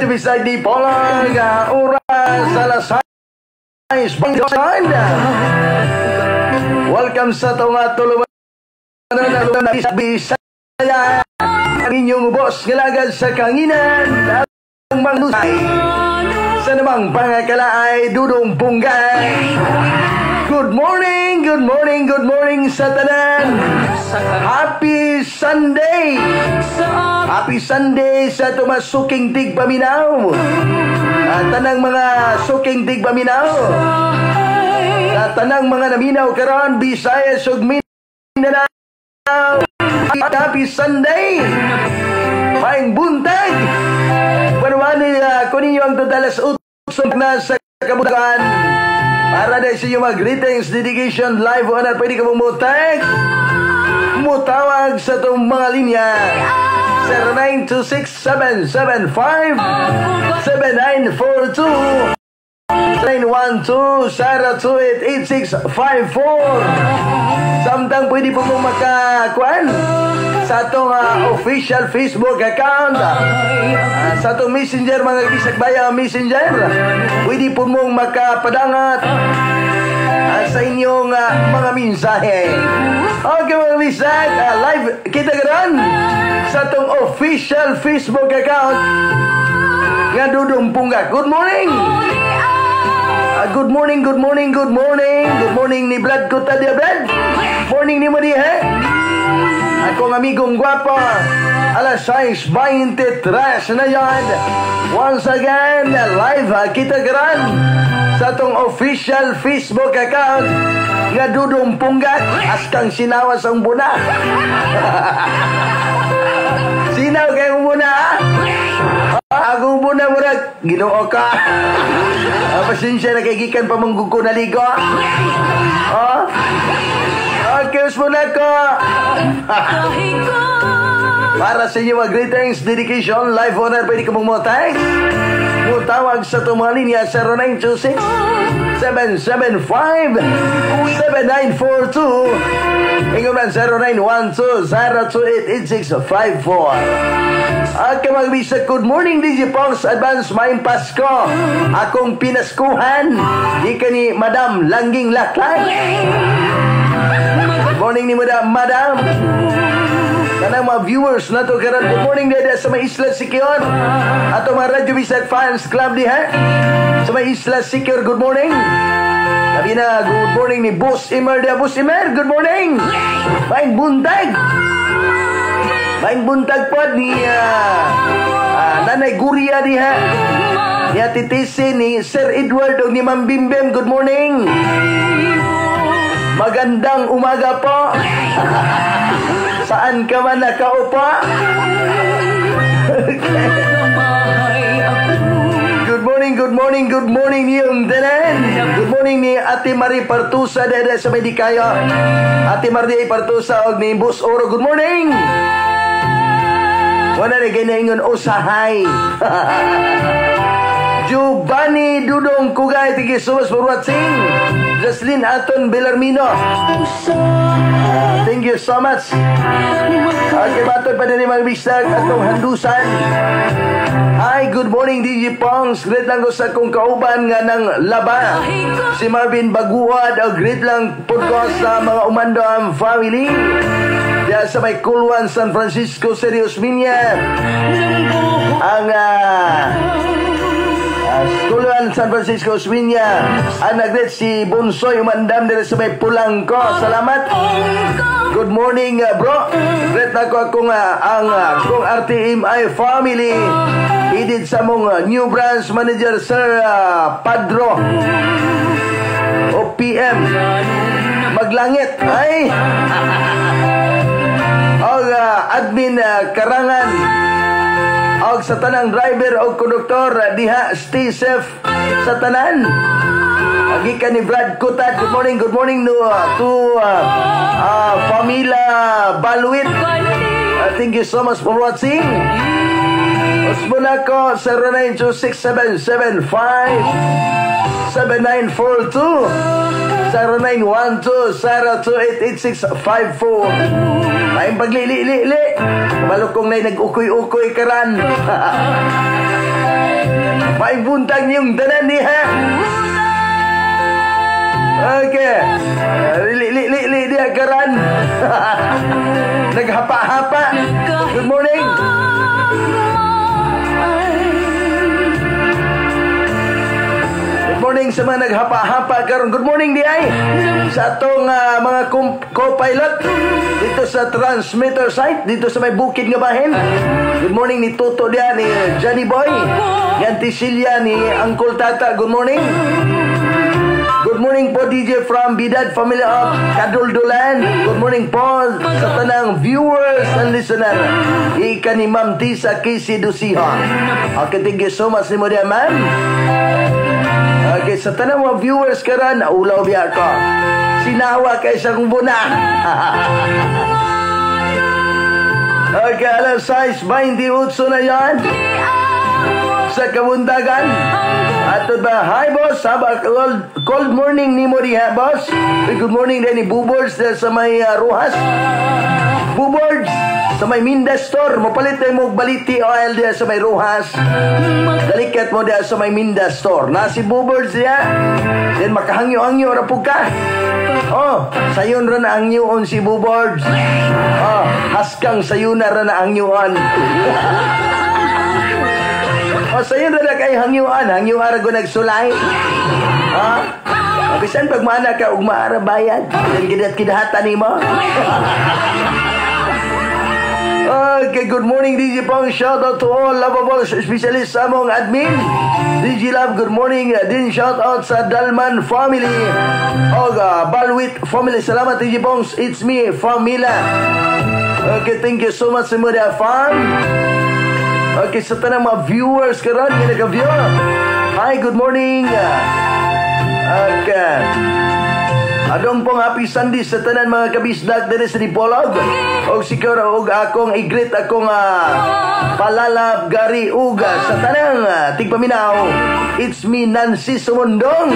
Radyo Bisag di Polag, oras alas 6. Welcome sa atong tulumanon na Bisaya. Ang inyong boss ngalagad sa kahanginan ang manusay sa namang pangakalaay, Dudong Pungga. Good morning, good morning, good morning sa tanan. Happy Sunday! Happy Sunday sa tumasuking tigpaminaw. At tanang mga suking tigpaminaw. Sa tanang mga naminaw karon, Visayas ug Mindanao. Happy Sunday! Maayong buntag! Panuwani ko ninyo ang totalas utsong na sa kabuntagan. Para na sa inyong mga greetings, dedication, live on at pwede ka mong mo-text, mutawag sa itong mga linya. 0926-775-7942, 912-028-8654. Samtang pwede po mong makakuan sa atong official Facebook account. Sa atong messenger, mga bisag baya messenger, pwede po mong makapadangat sa inyong mga mensahe. Okay, mga bisag, live kita karon sa atong official Facebook account nga Dudong Pungga. Good morning! Good morning, good morning, good morning. Good morning ni Brad Kutadia, Brad. Morning ni mo di, ha? Akong amigong gwapo. Alas 6:23 na yan. Once again, live kita karon sa atong official Facebook account nga Dudong Pungga. Askang sinawa sa buna. Sinaw kay buna, ha? Ako muna murag, Ginoo ka. Pasensya na kay gikan pa man ko naligo. Ah? Okay, muna ko. Para sa inyo mga greetings, dedication, live on air, pwede ka mong mo-text, mo tawag sa itong mga linya 0926 775 7942. Ingon man 0912 028 8654. Okay, mga bisag, good morning, DJ Pongs. Advance maayong Pasko. Akong pinaskuhan. Di ka ni Madam Langging Laklan. Good morning ni Madam. Madam. Kanang mga viewers na to karon. Good morning dada sa may Isla Siquijor. Ato mga Radyo Bisag Fans Club diha sa may Isla Siquijor, good morning. Sabi na, good morning ni Boss Imer dia. Boss Imer, good morning. Maayong buntag. Maayong buntag po ni Nanay Guria diha. Ni Ate Tisi, ni Sir Edward o ni Ma'am Bimbem, good morning. Magandang umaga po. Saan ka man nakaupo? Good morning, good morning, good morning niyong tanan. Good morning ni Ate Marie Partusa dede sa Medikayo. Ate Marie Partusa og ni Boss Oro, good morning. Wala na ginaingon usahay. Giovanni Dudong Kugay, thank you so much for watching. Jocelyn Aton Bellarmino. Thank you so much. Okay, matod pa din mga bisag atong handusan. Hi, good morning, DJ Pongs. Greet lang ko sa akong kauban nga nang laba. Si Marvin Baguad, o greet lang po ko sa mga Umandam family. Diya sa may Kulwan, San Francisco, City, Osmeña. Ang Kulwan, San Francisco, Osmeña. Ang nag si Bonsoy Umandam diri sa may Pulangko. Salamat. Good morning, bro. Greet na ko akong ang akong RTMI family. Idid sa mong new branch manager, Sir Padro o PM Maglangit. Ay! Og admin Karangan og sa tanang driver o konduktor diha, stay safe sa tanan. Gikan ni Brad Kutad, good morning, good morning no, to Famila Baluit. Thank you so much for watching. Mo nako 0926 775 7942, 0912 028 8654. Ay paglili-li-li. Kabalo kong na nag-ukoy-ukoy karan. May buntag niyong tanan niha. Okay. Li li li li diha karan. Naghapa-hapa. Good morning. Good morning sa mga naghapa-hapa karon. Good morning di ay sa atong mga co-pilot dito sa transmitter site dito sa may bukid nga bahin. Good morning ni Toto diha, ni Johnny Boy, ni Auntie Celia, ni Uncle Tata. Good morning. Good morning po, DJ, from Bidad Family of Kaduldulan. Good morning po sa tanang viewers and listener. Ika ni Ma'am Tisa Casey Dusiha. Okay, thank you so much ni mo diha, ma'am. Okay, sa tanang mga viewers karan, naulaw biya ko. Sinawa kay sa kong buna. Okay, alas 6:28 na yan sa kabuntagan. Ato ba, hi boss, haba cold, cold morning ni mo diha, boss. Good morning din ni Bubords sa may Rojas. Bubords sa may Minda Store, mopalit na mo baliti oil diha sa may Rojas. Dalikat mo diha sa may Minda Store. Na si Bubords diha. Then makahangyo-hangyo ra pud ka. Oh, sayon ra na hangyoon si Bubords. Oh, haskang sayon na ra na hangyoon. O, sayon ra na kay hangyuan. Hangyuan ra ko nagsulay. Ha? Bisan pag maana ka, ug maara bayad. Then kidat-kidahatan nimo. Okay, good morning, DJ Pong. Shout out to all lovable specialists sa among admin. DJ Love, good morning. Din shout out sa Dalman family. Og Balwit family. Salamat, DJ Pong. It's me, Famila. Okay, thank you so much sa mga fam. Okay, sa tanang mga viewers karon nga nag-view. Hi, good morning. Okay. Adong pong happy Sunday sa tanan mga kabisdak diri sa Dipolog. Og siguro og akong i-greet akong palalab gari uga sa tanang tigpaminaw. It's me, Nancy Sumundong.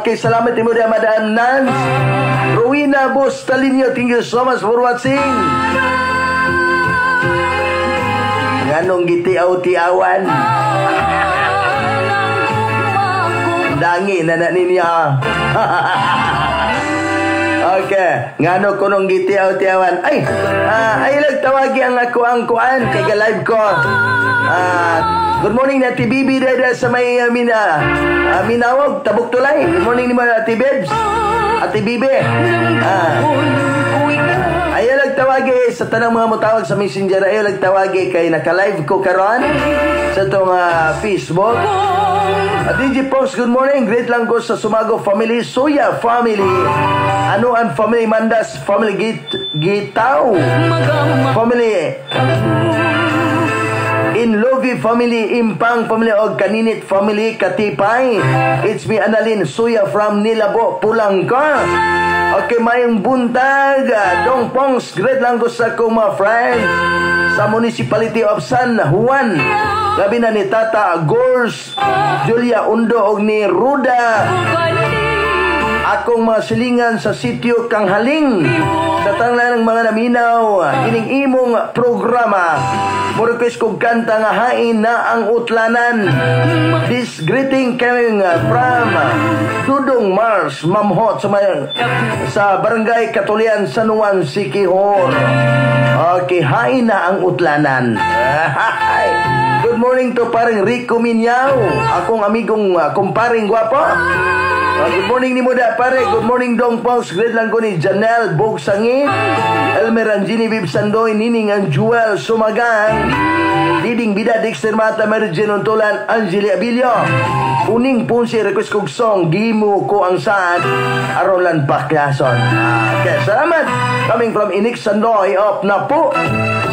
Okay, salamat mo diha, Madam Nance. Rowena Bostalinio, thank you so much for watching. Nganong gitiaw-tiawan? Dangi na na niya. Okay, ngano kunong gitiaw-tiawan? Ay, ay lang tawagi ang ako ang kuan kay ga-live ko. Good morning na Ate Bibi dahil sa may Minawag, Tabuk Tulay. Good morning ni mga Ate Bebs. Ate Bibi. Ayaw lang tawagi sa tanang mga mutawag sa Messenger. Ayaw lang tawagi kay naka-live ko karon sa itong Facebook. DJ Post, good morning. Great lang ko sa Sumago family, Suya family, Anuan family, Mandas family, Gitaw family, Inlovi family, Impang family, og Kaninit family, Katipay. It's me, Annalyn Suya from Nilabo, Pulangka. Okay, mayong buntag. Dong Pongs, great lang ko sa akong mga friends sa Municipality of San Juan. Labi na ni Tata Gors, Julia Undo og ni Ruda. Akong mga silingan sa sitio Kanghaling. Sa tangla ng mga naminaw, ining imong programa. Mo-request kog kanta nga hain na ang utlanan. This greeting coming from Dudong Mars Mamhot sa, sa Barangay Katulian, San Juan, Siquijor. Okay, hain na ang utlanan. Good morning to paring Rico Minyao, akong amigong kumparing gwapo. Good morning ni Muda, pare. Good morning, Dong Pongs. Great lang ko ni Janelle Bogsangin, Elmer Angini Bib Sandoy, Nining ang Jewel Sumagang, Diding Bida, Dexter Mata, Mary Jane Untulan, Angeli Abilio, Uning Ponce, request kog song, Gimo ko ang saan, Arolan Baklason. Okay, salamat. Coming from Inik Sandoy of Napo,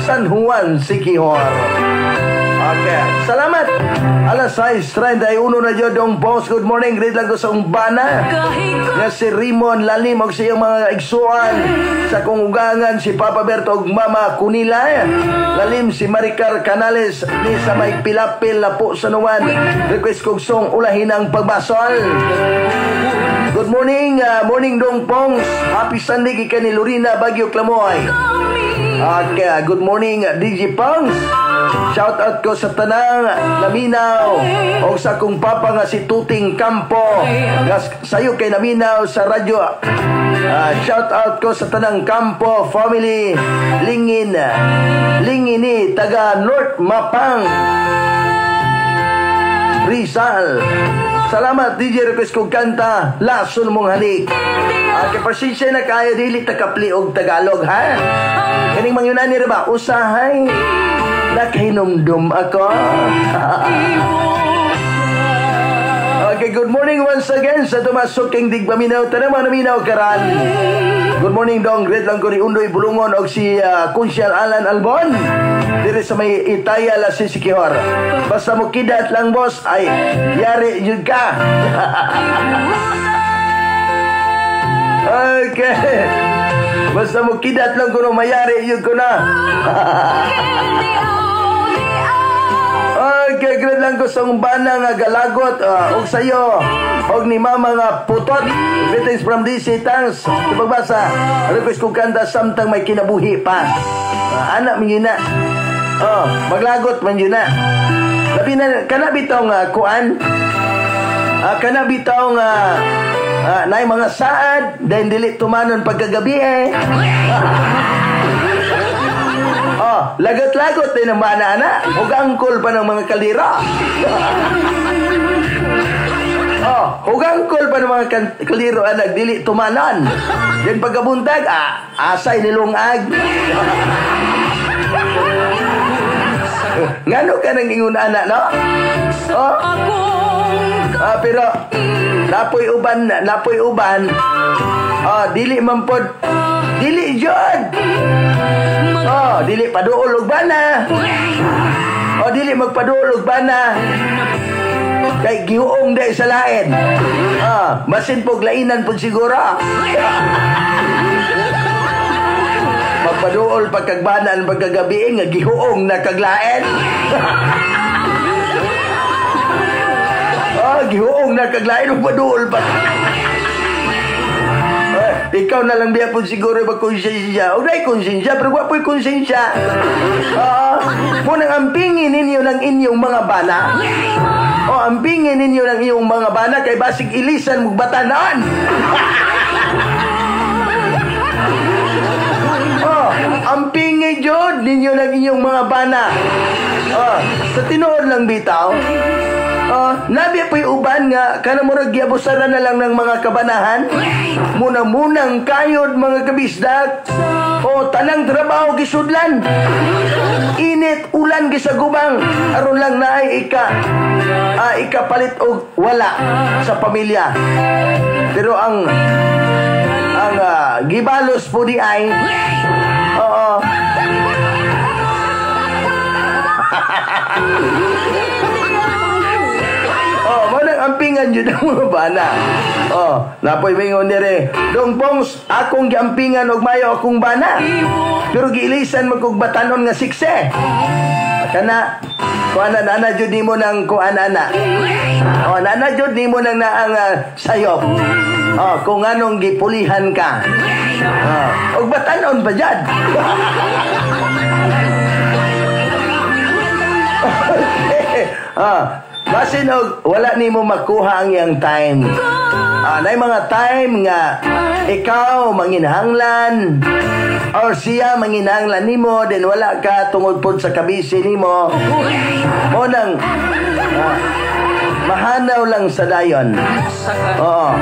San Juan, Siquijor. Okay, salamat. Alas Alas 6:31 na jud, Dong Boss. Good morning. Greet lang ko sa umbana nga si Rimon Lalim og sa iyang mga igsuan, sa kong ugangan si Papa Berto ug Mama Kunila Lalim, si Maricar Canales ni sa may Pilapil, Lapu, San Juan. Request kog song "Ulahin ang Pagbasol." Good morning, morning, Dong Pongs. Happy Sunday gikan ni Lorena, Baguio, Clamoy. Okay, good morning, DJ Pongs. Shout out ko sa tanang naminaw o sa akong papa nga si Tuting Campo. Nga sayo kay naminaw sa radyo. Shout out ko sa tanang Campo family. Lingin. Lingin ni taga North Mapang, Rizal. Salamat, DJ, request kong kanta "Lason Mong Halik." Okay, pasensya na kayo, dili takapli og Tagalog, ha. Kaning mangyunani ra ba? Usahay nakahinumdum ako. Okay, good morning once again sa tumasuking digpaminaw. Tanang mga naminaw karan. Good morning, Dong. Greet lang ko ni Undoy Bulungon og si Kunsyal Alan Albon. Diri sa may Itaya, La Sisikihor. Basta mo kidat lang, boss, ay yari jud ka. Okay. Basta mo kidat lang kuno, mayari jud ko na. Okay, great lang ko sa bana nga galagot og sayo og ni mama nga putot. Greetings from DC, thanks. Pagbasa, request kong kanta "Samtang May Kinabuhi Pa." Anak man yun na. Oh, maglagot man yun na. Labi na kana bitong kuan. Kana bitong naay mga saad then dili tumanon pagkagabi eh. Oh, lagot-lagot din ang bana ana. Ug angkol pa ng mga kalira. Oh, hugangkol pa ng mga kaliro anak dili tumanan. Then pagkabuntag, asay nilungag. Ngano ka nang ingon ana, no? Oh. Pero napoy uban, napoy uban. Dili man pod, dili jud. Oh, dili paduol og bana. Oh, dili magpaduol og bana. Kay gihuong day sa lain. Masin pog lainan pud siguro. Magpaduol pagkagbanan pagkagabi nga gihuong na kaglain. Gihuong na kaglain ug paduol pa. Ikaw na lang biya po siguro magkonsensya. O dahil konsensya, pero wa po'y konsensya. Munang ampingin ninyo ng inyong mga bana. O ampingin ninyo ng inyong mga bana kay basig ilisan mong batanan. Ampingin jud ninyo ng inyong mga bana. Sa tinuod lang bitaw. Nabi po'y uban nga kana murag giabusaran na lang ng mga kabanahan. Muna-munang kayod mga kabisdak. O tanang trabaho gisudlan. Init ulan gisagubang aron lang naay ika ikapalit og wala sa pamilya. Pero ang gibalos po di ay oo. Oh, manang ampingan yun ang mga bana. Oh, napoy mingon dire. Dong Pongs, akong giampingan og mayo akong bana. Pero giilisan man kog batanon nga sikse. Kana kuan na jud nimo nang kuan ana. Oh, nana jud nimo nang naang sayop. Oh, kung anong gipulihan ka. Oh, og batanon pa jud. Basin og wala nimo makuha ang iyang time. Nay mga time nga ikaw manginahanglan or siya manginahanglan nimo, then wala ka tungod pod sa kabisi nimo. Mo nang mahanaw lang sa dayon. Oo.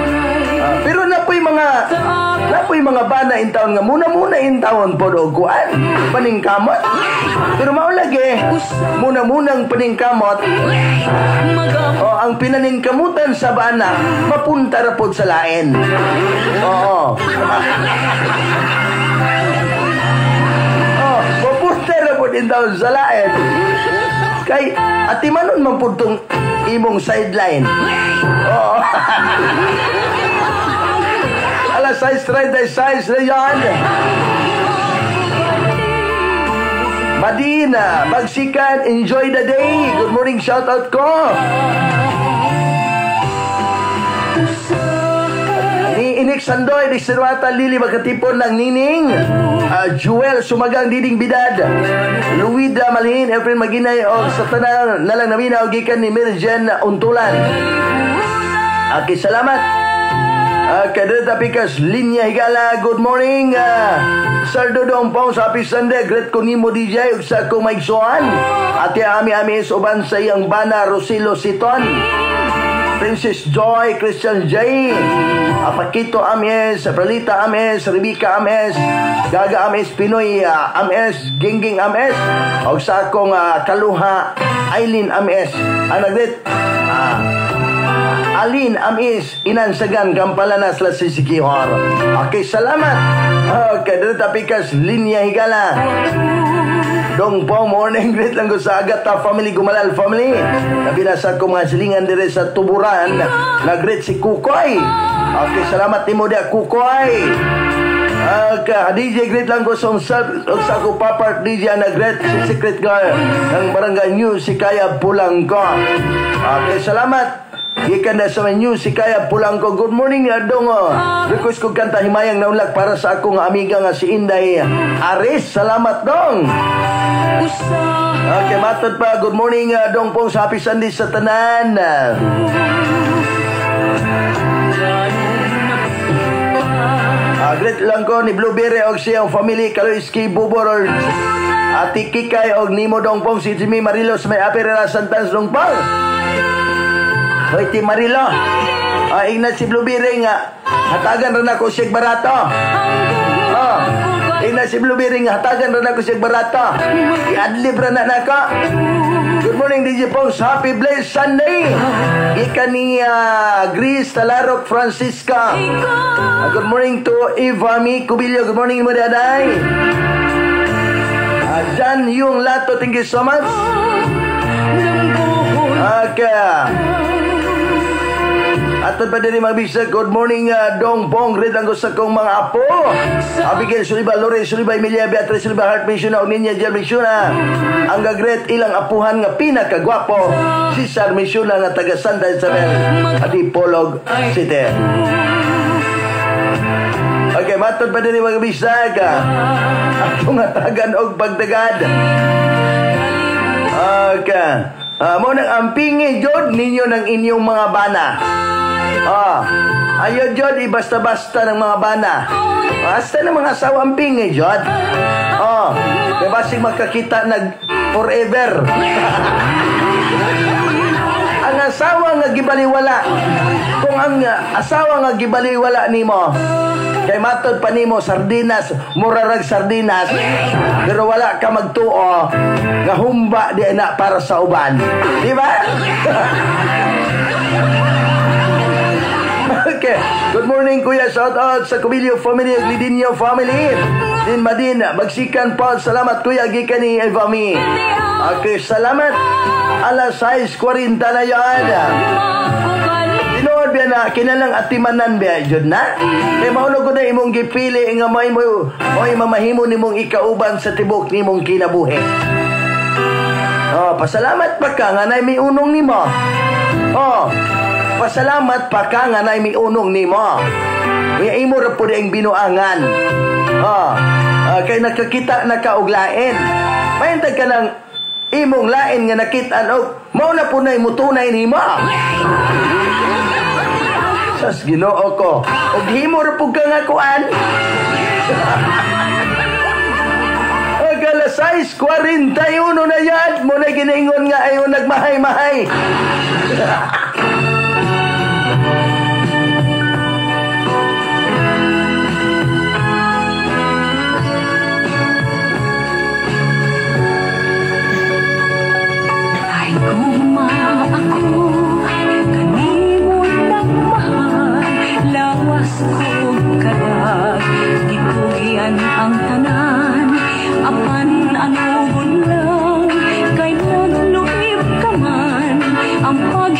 Pero napoy mga bana in taon nga muna-muna in taon pod og kuan paningkamot. Pero mao lagi muna-munang paningkamot. O ang pinaningkamutan sa bana mapunta ra pod sa lain. Oo. Oh, mapunta ra pod in taon sa lain. Kay atimanon man pud tong Imong sideline. Oo. Alas 6:36 na yan. Madina, Bagsikan, enjoy the day. Good morning, shout out ko. Ni Inik Sandoy, ni Sirwata Lili, magkatipon ng Nining. Jewel, Sumagang, Diding Bidad. Luida Malhin, Efren Maginay, o sa tanan nalang naminaw, gikan ni Mirjen Untulan. Okay, salamat. Kadeta Pikas, Linya Higala, good morning. Sir Dodong Pong, happy Sunday. Great ko nimo DJ, ug sa akong maigsuan. Ate Ami Ami uban sa iyang bana, Rosilo Siton. Princess Joy, Christian J, Apakito Amies, Pralita Amies, Rebecca Amies, Gaga Amies, Pinoy Amies, Gingging Amies, og sa akong kaluha, Eileen Amies. Ang nagrit, Alin Amis, Inansagan, Kampalanas, La Sisikihor. Okay, salamat. Okay, dito tapikas, Linya Higala. Dong po, morning greet lang ko sa Agata family, Gumalal family. Nabinasa ko mga silingan dire sa Tuburan. Nag-greet si Kukoy. Okay, salamat nimo dia Kukoy. Okay, DJ greet lang ko sa sa ako papart DJ nag-greet si Secret Girl ng Barangay New Sikaya Pulangko. Okay, salamat. Gikan na sa New Sikaya Pulangko. Good morning dong. Request ko kanta Himayang Naunlak para sa akong amiga nga si Inday Aris. Salamat dong. Okay, matod pa. Good morning dong pong sa Happy Sunday sa tanan. Great lang ko ni Blueberry og siyang family Kaloiski Bubor Ati Kikay og Nimo dong pong si Jimmy Marilos may aperera Santans dong pong. Hoy, ti Marilo. Ingna si Blueberry nga hatagan ra nako siyag barato. Ingna si Blueberry nga hatagan ra nako siyag barato. I-adlib ra na nako. Good morning DJ Pongs, happy blessed Sunday. Ika ni Grace Talarok Francisca. Good morning to Eva Mi Cubillo. Good morning mo daday. Jan Yung Lato, thank you so much. Okay. Atod pa din mga bisag, good morning Dong Pong, great lang ko sa kong mga apo. Abigail Suliba, Loren Suliba, Emilia Beatriz Suliba, Heart Mission, o Ninya Jel Mission. Ang gagret ilang apuhan nga pinakagwapo, Cesar Mission nga taga Santa Isabel, Adipolog City. Okay, matod pa din mga bisag. Atong atagan og pagdagad. Okay. Mo nang ampingi jod ninyo ng inyong mga bana. Ayo jod ibasta-basta ng mga bana. Basta ng mga asawa ampingi jod. Kaya basig makakita nag forever. Ang asawa nga gibaliwala, kung ang asawa nga gibaliwala nimo, kay matod pa nimo sardinas, murarag sardinas, pero wala ka magtuo nga humba di na para sa uban. Di ba? Okay. Good morning kuya, shout out sa Cubillo family, Lidinho family. Din Madin, Bagsikan po. Salamat kuya, gikan ni Evami. Okay, salamat. Alas 6:40 na yan. Tinuod biya na, kinalang atimanan biya, jud na. Kaya maulog ko na imong gipili, nga may mamahimo nimong ikauban sa tibok nimong kinabuhi. Oh, pasalamat pa ka nga na may unong nimo. Oh, pasalamat pa ka nga na may unong nimo. May imo ra pud ang binuangan. Oh, kay nakakita na ka og lain. Mahintag ka ng imong lain nga nakit-an og mao na po na imutunay nimo. Sas Ginoo ko. Og himo ra pud ka nga kuan. Ag alas 6:41 na yan. Mo na ginaingon nga ayo nagmahay-mahay. Ay guma ako kanimo nagmahal, lawas ko kalag gitugian ang tanan, apan ano lang kay nagluib ka man ang pag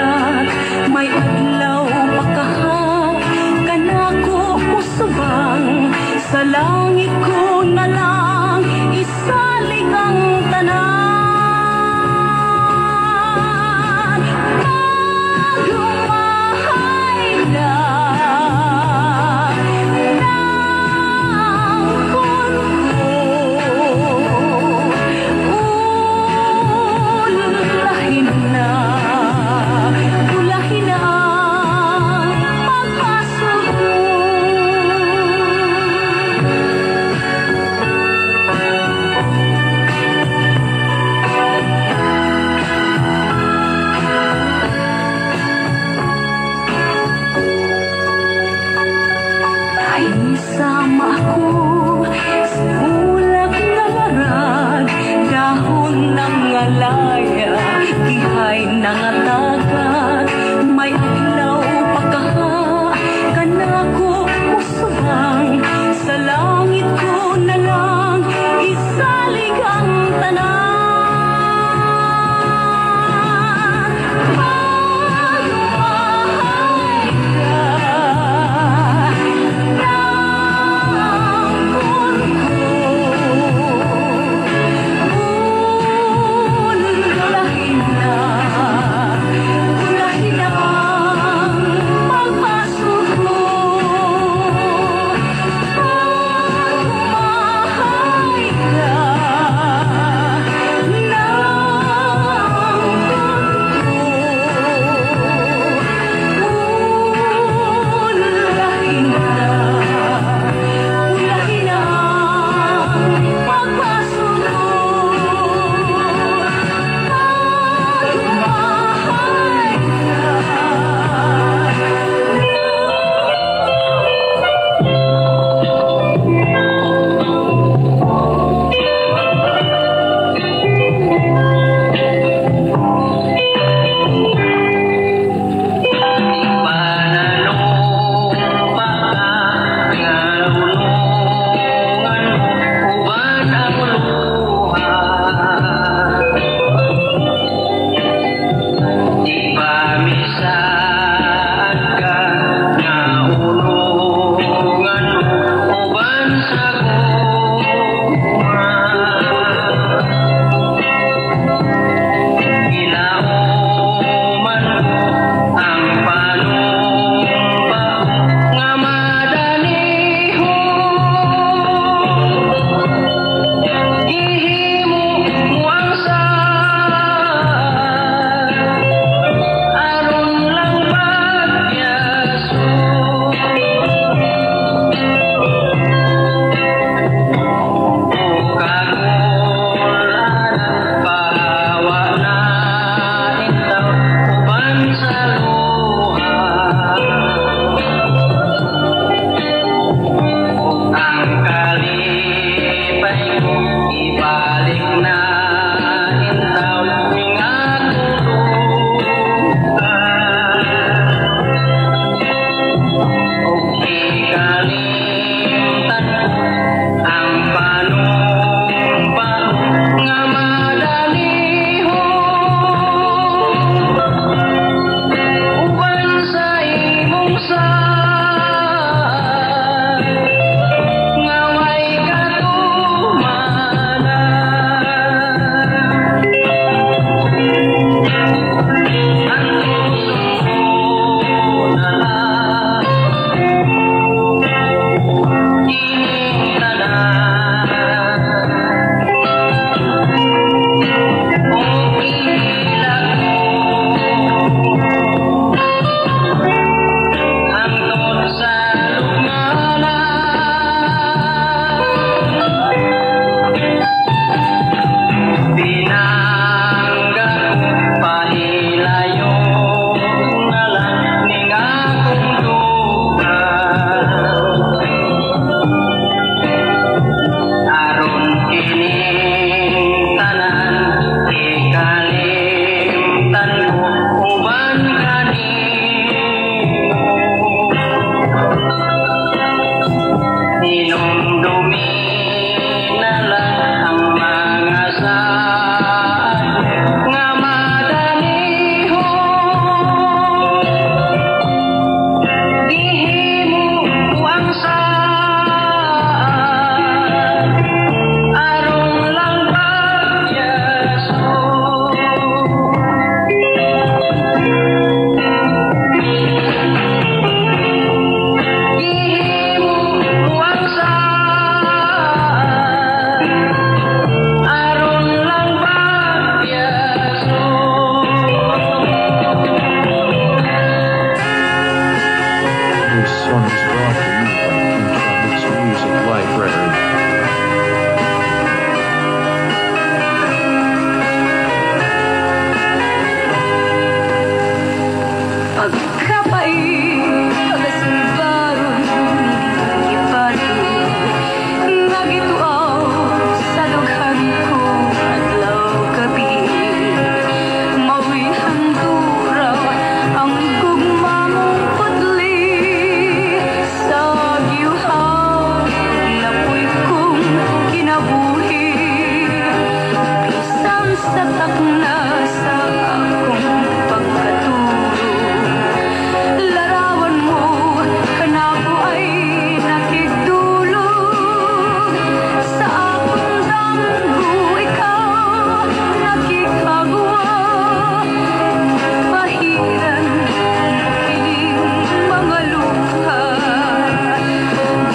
Kalag, may adlaw pakaha kanako musubang. Sa langit ko na lang isalig ang tanan. Paghumahay na nangkon ko, ulahin na, ulahin na ang pagpasuko. Sama ako sa ulak nga larag, dahon ng alaya, gihay ng atagag. May adlaw pakaha kanako musubang. Sa langit ko na lang isalig ang tanan. Pagmamahal ka nangkon ko, ulahin na, ulahin na ang pagpasuko. Pagmamahal ka nangkon ko, ulahin na, ulahin na ang pagpasuko. Pagmamahal ka. Panalumpa ka nga lunungan mo uban ang luha. Di ba misaad ka nga unungan mo uban sa gugma. Gilauman mo ang panumpa nga madanihon. Gihimo mo ang sala aron lang Pagasulbaron ipatog nga gituaw sa dughan ko adlaw gabi. Mao'y handura ang gugma mong putli. Sa giyuhaw napoy kong kinabuhi, bisan sa takna sa akong pagkatulog, larawan mo kanako ay nakigdulog. Sa akong damgo ikaw nakighaguwa. Pahiran kining mga luha.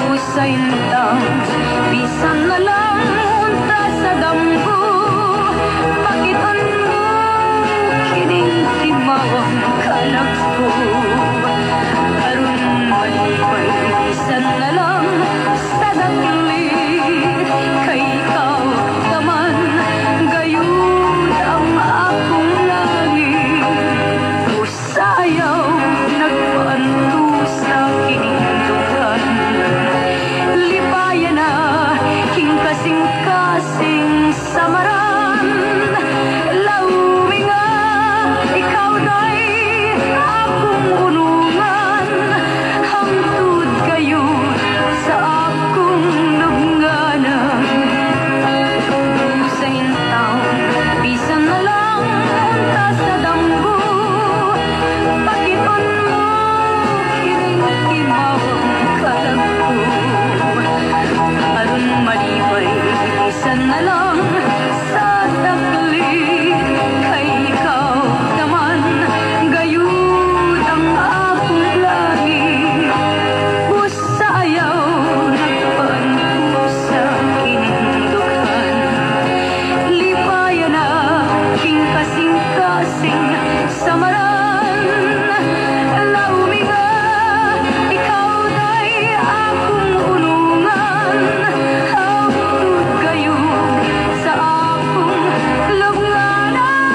Busay intang bisan na lang unta sa damgo, pakit-on mo kining timawang kalag ko, aron malipay bisan na lang sa dakli, kay ikaw taman gayud ang akong langit. Usayaw nagpaantos sa kining dughan. Lipaya na king kasing-kasing samaran. Lawmi nga ikaw day akong unungan, hangtod gayud sa akong lubnganan. Sa intaw, bisan na lang unta sa damgo, pakit-on mo kining timawang kalag ko, aron malipay bisan na lang sa dakli, kay ikaw naman gayud ang akong langit. Busayaw nagpaantos sa kining dughan. Lipaya na king kasing-kasing samaran. Lawmi nga ikaw day akong unungan, hangtod gayud sa akong lubnganan.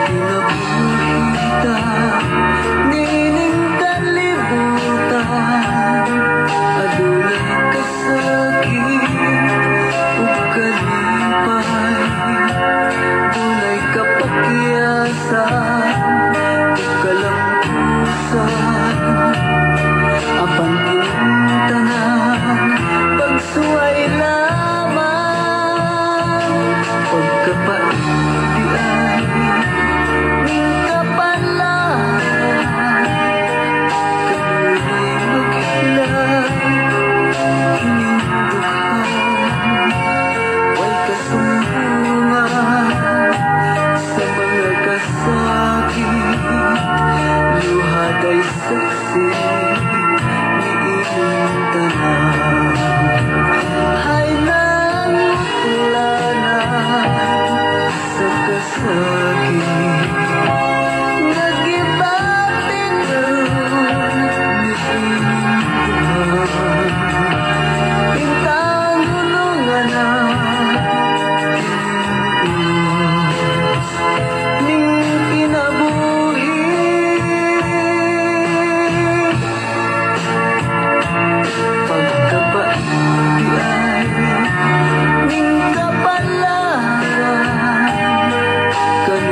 Kinabuhita niining kalibutan, adunay kasakit ug kalipay, dunay kapakyasan ug kalampusan. Apan kining tanan pagsuway lamang, pagkapait diay ning kapalaran, kanunay maghilay kining dughan. Way kasumbungan sa mga kasakit, luhaday saksi niining tanan. Hay nangutlanan sa kasakit, nagibati karon niining dughan. Intang ununganan kining ulos ning kinabuhi. Pagkapait diay ning kapalaran, kanunay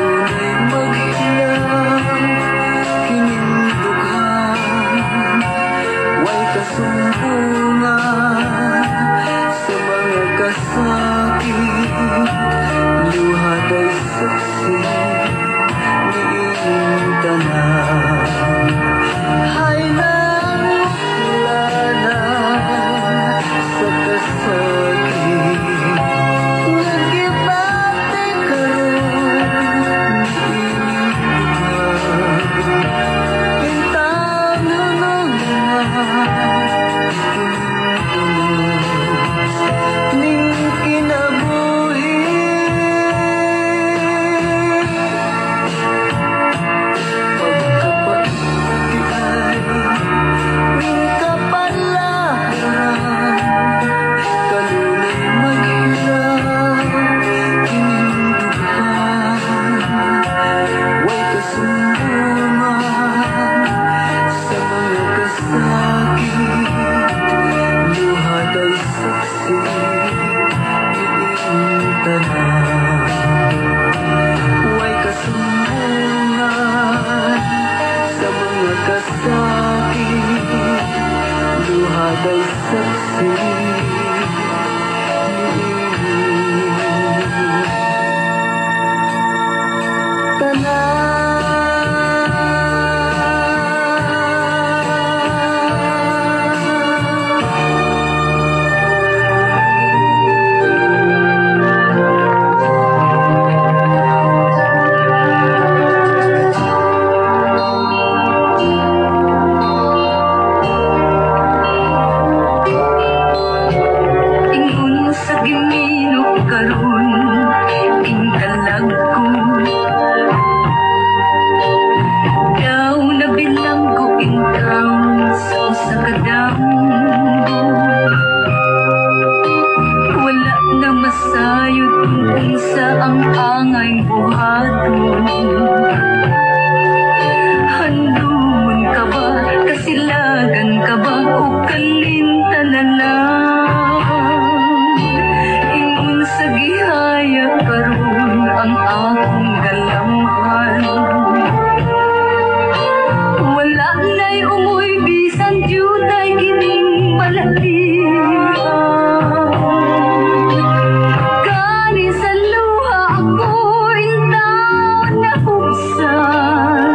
Tanan. Ingon sa gimino karon ingkalag ko. Daw nabilang ko intawon sa usa ka damgo. Wala na masayod kung unsa ang angay buhaton. Handumon ka ba, kasilagan ka ba, o kalinta na lang? Ingon sa gihaya karon ang akong galamhan. Wala na'y umoy bisan dyutay kining balatian. Gani sa luha ako intawon nahubsan.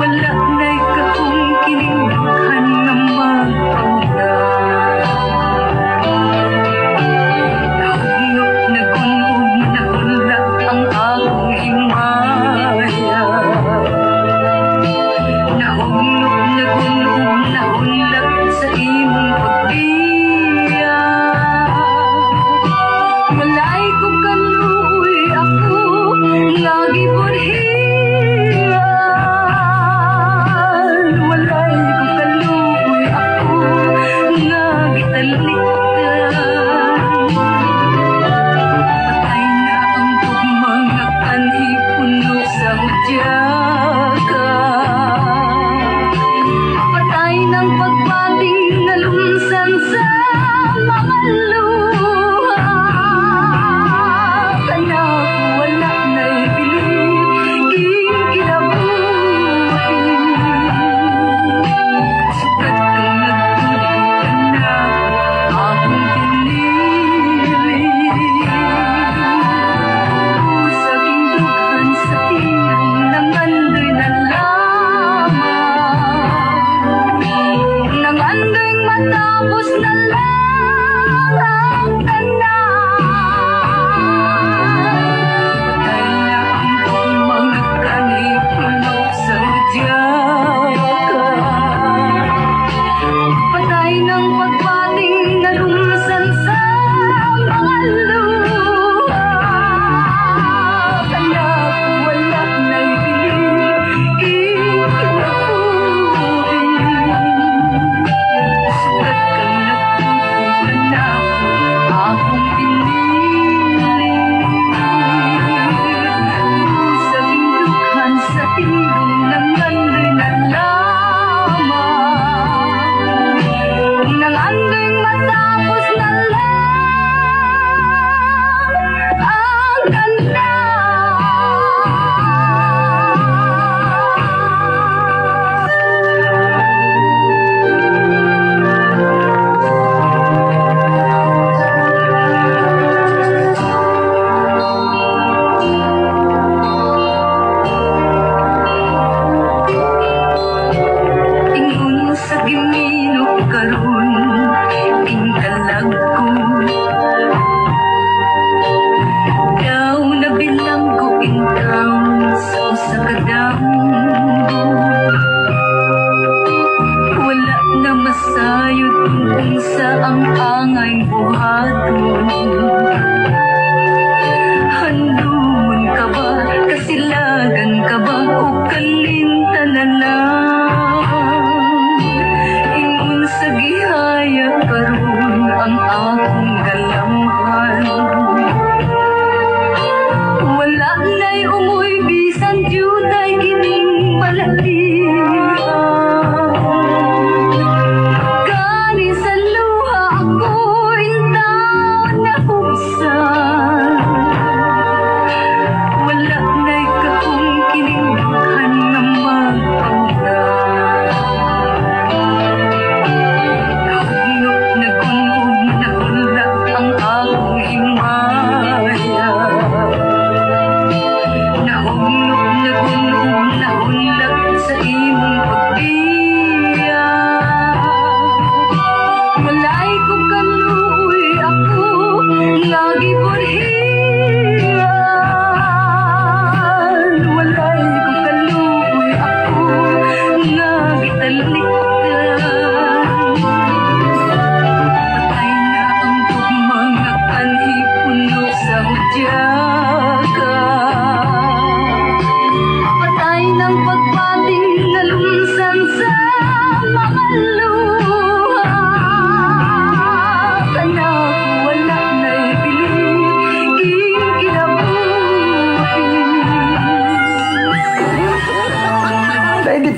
Wala na'y kaong kining dughan nga magpangga. Nahugno, nagunog, nahula ang akong himaya.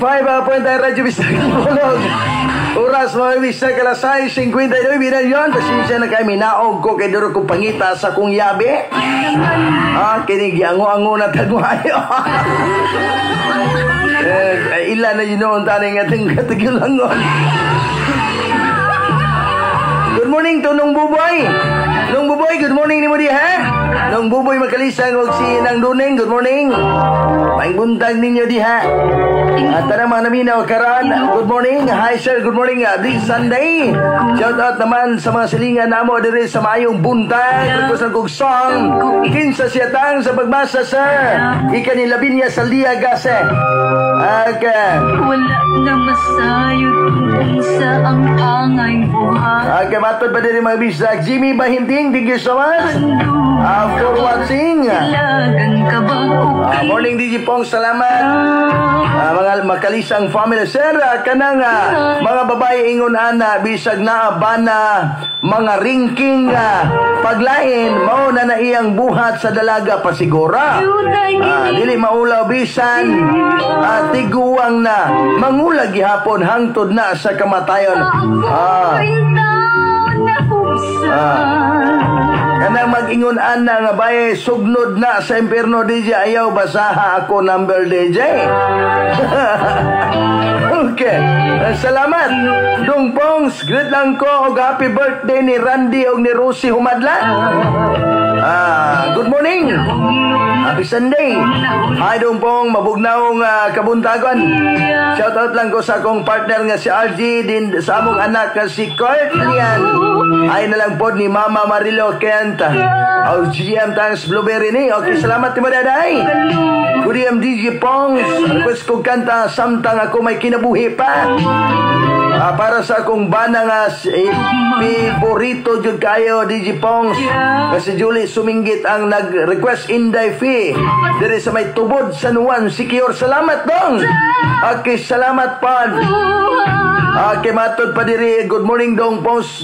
95.9 Radyo Bisdak Timog. Oras, mga bisdak, alas 6:59 na yun. Pasensya na kay minaog ko kay duro ko pangita sa kong yabi. Ah, kini giango-ango na tagwayo. Eh, ila na yun noon taning ating katigilangon. Good morning to Nung Buboy. Nung Buboy, good morning ni mo di ha. Nung Buboy makalisang og si Nang Duning, good morning. Maayong buntag ninyo diha. At tanang mga naminaw karon, good morning. Hi sir, good morning. This Sunday. Shout out naman sa mga silingan namo diri sa maayong buntag. Request lang kog song. Kinsa siya tang sa pagbasa, sir. Ika ni Lavinia Saldia Gase. Okay. Wala na masayod kung unsa ang angay buhat. Okay, matod pa diri, mga bisdak. Jimmy Bahinting, thank you so much for watching. Ilagan ka ba o Morning DJ Pong, salamat. Mga makalisang family. Sir, kanang mga babae ingon ana bisag naa bana mga ringking paglain mao na na iyang buhat sa dalaga pasigura. Dili maulaw bisan tiguang na mangulag gihapon hangtod na sa kamatayon. Kanang mag-ingon ana nga baye sugnod na sa impierno, DJ, ayaw basaha ako number, DJ. Okay. Salamat. Dong Pongs, greet lang ko og happy birthday ni Randy og ni Rosie Humadla. Good morning. Happy Sunday. Hi Dong Pong, mabugnaong kabuntagon. Shout out lang ko sa akong partner nga si RG din sa among anak nga si Kurt Lian. Ay na lang pod ni Mama Marilo Kent. Oh, GM thanks Blueberry ni. Okay, salamat ti mo daday. Good evening DJ Pongs. Request ko kanta "Samtang Ako May Kinabuhi Pa". Para sa akong bana nga favorito jud kayo, DJ Pongs. Kasi Julie Suminggit ang nag-request, Inday Fee. Dire sa may tubod San Juan, Siquijor. Salamat dong. Okay, salamat pod. Okay, matod pa diri. Good morning Dong Pongs.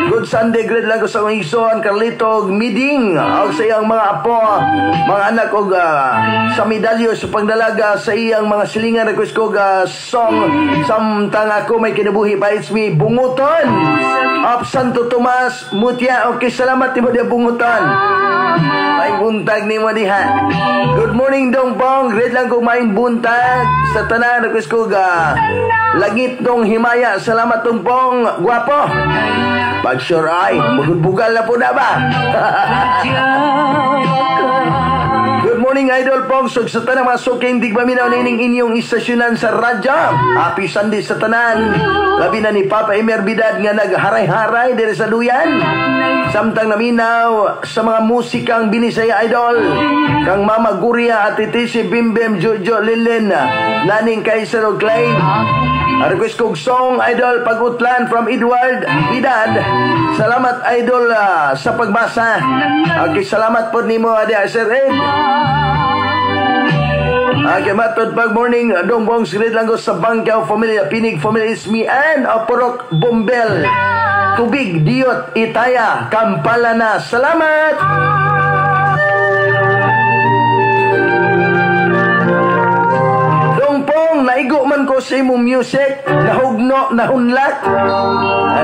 Good Sunday, greet lang ko sa akong igsoon Carlito Miding og sa iyang mga apo, mga anak og sa medalyo sa pagdalaga sa iyang mga silingan. Request ko song "Samtang Ako May Kinabuhi Pa". It's me Bunguton of Santo Tomas Mutia. Okay, salamat nimo diha, Bunguton. May buntag nimo diha. Good morning Dong Pong, greet lang ko, maayong buntag sa tanan. Request ko ga "Langit Dong Himaya". Salamat Dong Pong guwapo. Pag sure ay, bugal na po na ba? Good morning, Idol Pong. So, sa tanang mga suking digmaminaw nining inyong istasyonan sa radyo. Happy Sunday sa tanan. Labi na ni Papa Emer Bidad nga nagharay-haray diri sa duyan. Samtang naminaw sa mga musikang Binisaya Idol. Kang Mama Guria at Titi Bimbem Jojo Lilin. Naning Kaiser og Clay. Request kog song, Idol, "Pag-utlan" from Edward Bidad. Salamat Idol sa pagbasa. Okay, salamat po nimo adi Sir Ed. Okay, matod pag morning, Dong Bong, greet lang ko sa Bangkaw family, Pinig family is me and Porok Bombel. Tubig, Diot, Itaya, Kampala na. Salamat! Dong Pong, naigo man ko sa imong music, nahugno, nahunlak.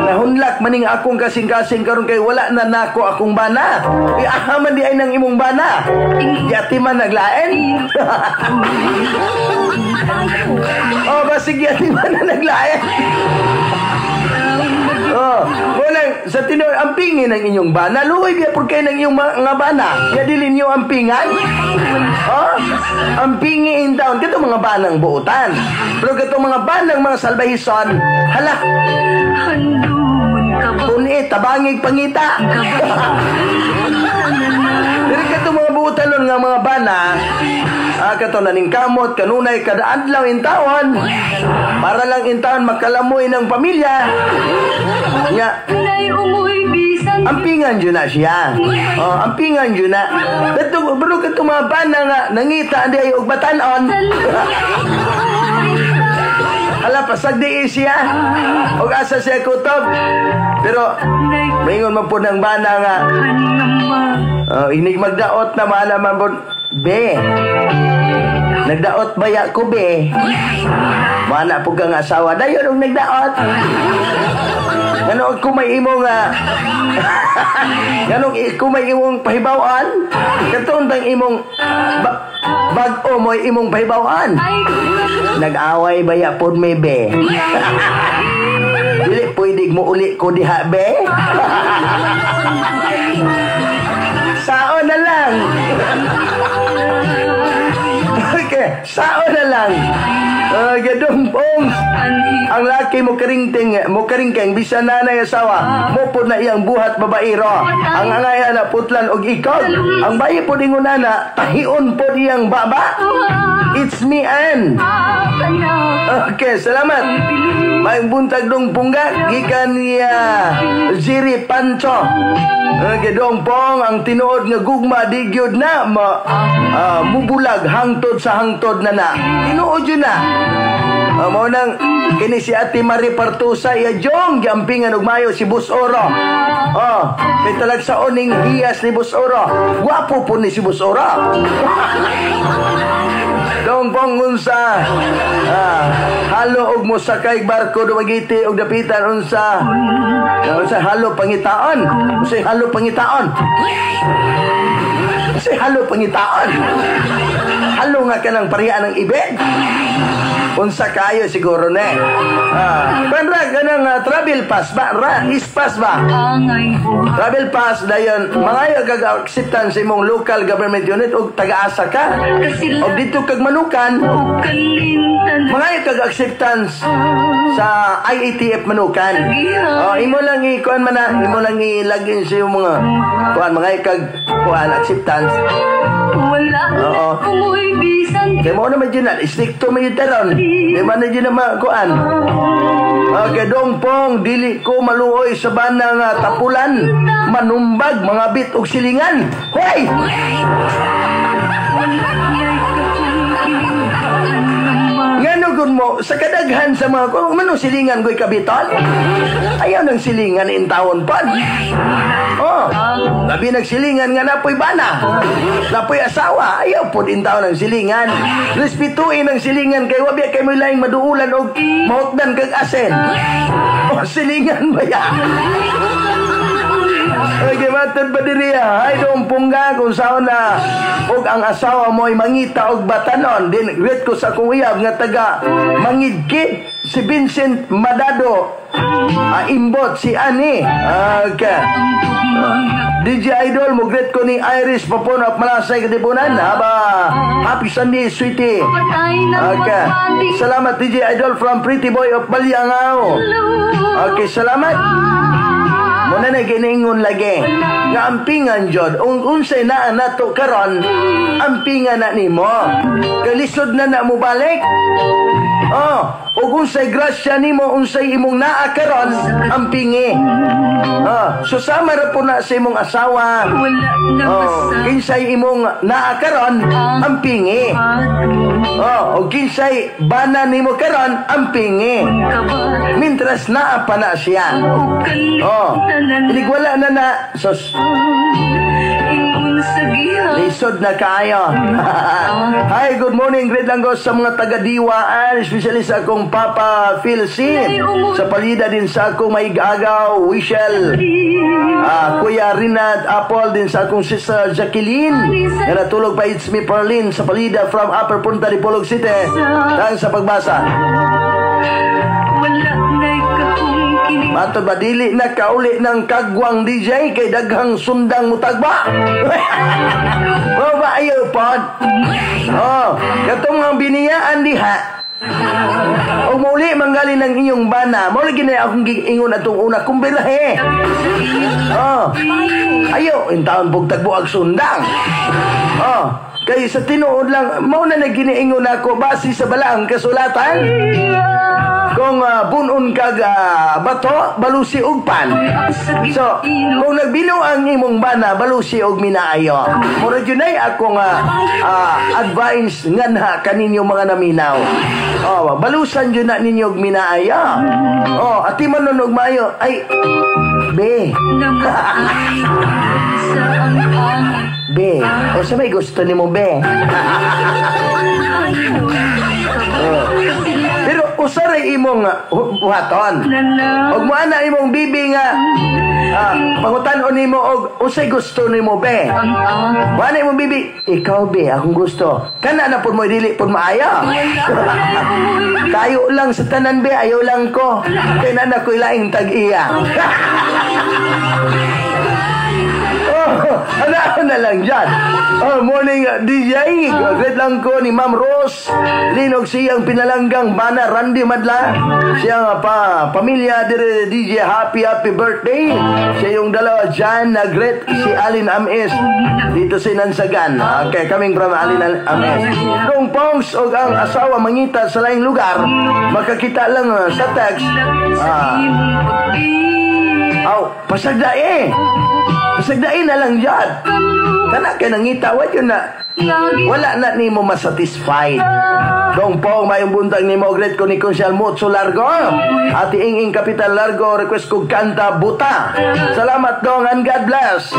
Nahunlak maning akong kasing-kasing karon kay wala na nako akong bana. Iaha man di ay nang imong bana. Yati man naglain. Oh, basig yati man na naglain. Oh, wala sa tinuod ampingin ang inyong bana. Luoy biya por kay ng inyong mga bana. Ya dili niyo ampingan. Oh, ampingi in town kato mga banang buotan. Pero kato mga banang mga salbahison, hala. Puni tabangig pangita. Dili kato mga buotan nga mga bana. Kato naning kamot kanunay kada adlaw in taon para lang in taon makalamoy ng pamilya. Nya, ampingan jud na siya. Oh, ampingan jud na. Kato bro kato mga bana nga nangita andi ay og batan-on. Hala pasagdi siya. Og asa siya kutob. Pero maingon man po ng bana nga inig magdaot na maala man po. Be. Nagdaot baya ko, be? Mana po kang asawa. Dayon og nagdaot. Ngano kung may imong nganong kung may imong pahibaw-an, katong bang imong bag-o mo'y imong pahibaw-an. Nag-away baya pod mi, be? Dili pwede mo uli ko diha, be? Sao na lang. Okay, sao na lang. Gadumpong ang laki mo karingting mo karingkeng bisan nanay asawa mo pod na iyang buhat babaero. Ang angay na putlan og ikog. Ang bayi pod ingon ana tahion pod iyang baba. It's me, Ann. Okay, salamat. May buntag dong pungga gikan niya Ziri Pancho. Okay, dong pong ang tinuod nga gugma di gyud na mubulag hangtod sa hangtod na na. Tinuod yun na. Mao nang kini si Ate Marie Partusa iya jong giampingan og mayo si Bus Oro. Oh, kay talagsaon ning hiyas ni Bus Oro. Gwapo po ni si Bus Oro. Dong pong unsa halo og mosakay barko Dumaguete og dapitan unsa unsa halo pangitaon, unsa halo pangitaon, unsa halo pangitaon, halo nga kanang parihan ng ibig. Unsa kayo siguro ne. Kanra kanang travel pass ba ra ispass ba? Travel pass dayon mangayo kag acceptance sa imong local government unit og taga-asa ka. Og dito kag Manukan, mangayo kag acceptance sa IATF Manukan. Oh, imo lang i-kuan man na, imo lang i-login sa imong mga kuan mangayo kag kuan acceptance. Wala. Oo. Umuibisan. Kaya mo naman dyan na, stricto may taron. Di ba na dyan na kuan? Okay, dong pong, dili ko maluoy sa banang tapulan, manumbag, mga bit og silingan. Hoy! Ngano gud mo, sa kadaghan sa mga, kung manong silingan ko'y kabiton? Ayaw ng silingan in taon pa. Oh, labi nagsilingan nga napoy bana, napoy asawa, ayaw po din taon ng silingan. Respetuin ang silingan kay wabi kay mo laing maduulan og mahutdan kag asen. Oh, silingan ba ya? Okay, matod ba diriya? Ay, doong pungga kung saan na og ang asawa mo'y mangita og batanon. Din, greet ko sa akong uyab nga taga Mangidkid, si Vincent Madado. Imbot si Ani. Okay. DJ Idol, mo greet ko ni Iris Papon of Malasay Katipunan. Haba, happy Sunday, sweetie. Okay. Salamat DJ Idol from Pretty Boy of Baliangao. Okay, salamat. Muna na giningon lagi nga ampingan jod unsay naa nato karon ampingan na nimo kalisod na na mo balik. Oh, ug unsay grasya nimo unsay imong naa karon ampingi. Oh, so sama ra po na sa imong asawa. Oh, kinsay imong naa karon ampingi. Oh, ug kinsay bana nimo karon ampingi. Mintras naa pa na siya. Oh, iligwala na na sos. Lisod na kaayo. Hi, good morning. Great lang ko sa mga taga-diwaan, especially sa akong Papa Phil C. Sa palida din sa akong maigagaw, Wishel. Kuya Rinat Apple din sa akong sister Jacqueline. Na natulog pa It's Me Perlin sa palida from Upper Punta de Polog City. Thanks sa pagbasa. Matod ba dili na kauli ng kagwang DJ kay daghang sundang mutagba? Oh, ba ayo pod? Oh, katong mga biniyaan diha. O muli manggali ng inyong bana. Muli gini akong giingon atong una kumbirahe. Oh. Ayo, intaon pug tagbo ag sundang. Oh, kay sa tinuod lang mao na naginiingon ako base sa balaang kasulatan. Kung bunon kag bato, balusi og pan. So, kung nagbilo ang imong bana, balusi og minaayo. Mura jud nay akong advice nganha kaninyo mga naminaw. Oh, balusan jud na ninyo og minaayo. Oh, ati man nun og maayo, ay be. Be, o sa may gusto nimo, be? Oh. Pero usaray imong buhaton. Og mo ana imong bibi nga pangutan-on nimo og unsay gusto nimo, be. Mo ana imong bibi, ikaw be, akong gusto. Kana na pud mo, dili pud maayo. Kayo lang sa tanan, be, ayaw lang ko. Kay na ko ilaing tag-iya. Oh, ano na lang dyan. Oh, morning, DJ. Great lang ko ni Ma'am Rose Linog, siyang pinalanggang bana Randy Madla. Siyang pa pamilya dire, DJ, happy happy birthday. Siya yung dalawa dyan na great si Alin Ames dito sa Nansagan. Okay, coming from Alin Ames. Dong Pongs og ang asawa mangita sa laing lugar, makakita lang sa text. Aw, pasagdae. Pasagdae na lang dyan. Kana kay nangita, wa yun na. Wala na nimo masatisfied. Dong Pong, mayong buntag nimo, great ko ni Konsyal Mutso Largo. Ate Inging Kapitan Largo, request ko kanta Buta. Salamat, Dong, and God bless.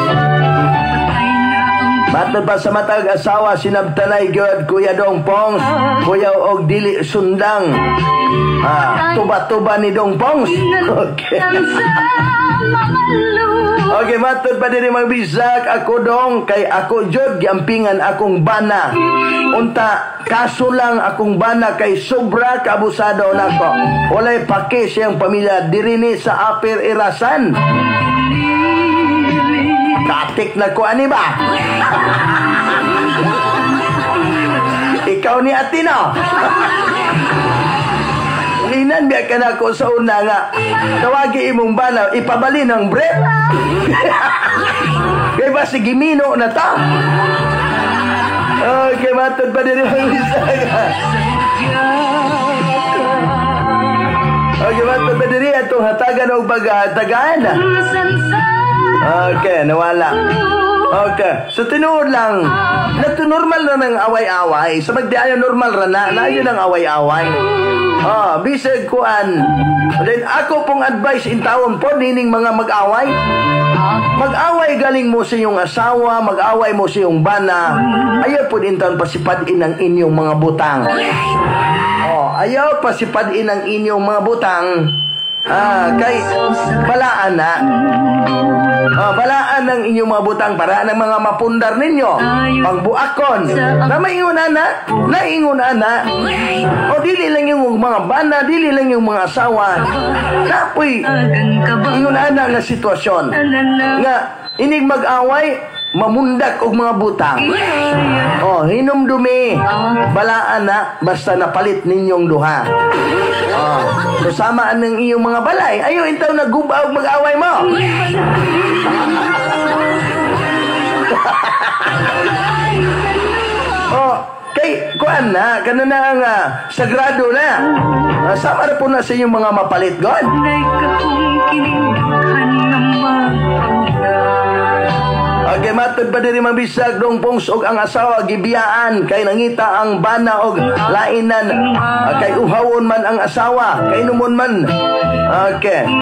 Matod pa sa matag asawa sinabtanay gyud, Kuya Dong Pong, kuya og dili sundang. Tuba-tuba ni Dong Pongs. Okay. Okay, matod pa diri, mga bisak, ako dong, kay ako jud giampingan akong bana. Unta, kaso lang akong bana kay sobra kaabusado nako. Walay pake siyang pamilya diri ni sa Upper Irasan. Katik na ko ani ba? Ikaw ni Atino. Linan biya ka na ko sa una nga. Tawagi imong bana, ipabalin ang bread. Kay ba sige mino na ta? Okay, matod pa diri, mga bisag. Okay, matod pa diri atong hatagan og paghatagan. Okay, nawala. Okay, so tinuod lang, nato normal na ng away-away. Sa magdiayo normal ra na, na yun ang away-away. Ah, bisag kuan. Then ako pong advice in tawon po nining mga mag-away. Mag-away galing mo sa iyong asawa, mag-away mo sa iyong bana. Ayaw po din taon pasipadin ang inyong mga butang. Oh, ayaw pasipadin ang inyong mga butang. Kay balaan na. Balaan ang inyong mga butang para ng mga mapundar ninyo. Pangbuakon. Na maingon ana, naingon ana. O dili lang yung mga bana, dili lang yung mga asawa. Napoy ingon ana nga sitwasyon. Nga inig mag-away, mamundak og mga butang. Oh, hinumdumi. Balaan na basta napalit ninyong duha. Oh, so sama ang iyong mga balay. Ayo intaw naguba og mag-away mo. Oh, kay kuan na kana na ang sagrado na. Sama ra po na sa inyong mga mapalit god. Okay, matod pa diri mabisag Dong Pongs og ang asawa gibiyaan kay nangita ang bana og lainan, kay uhawon man ang asawa, kay inumon man. Okay.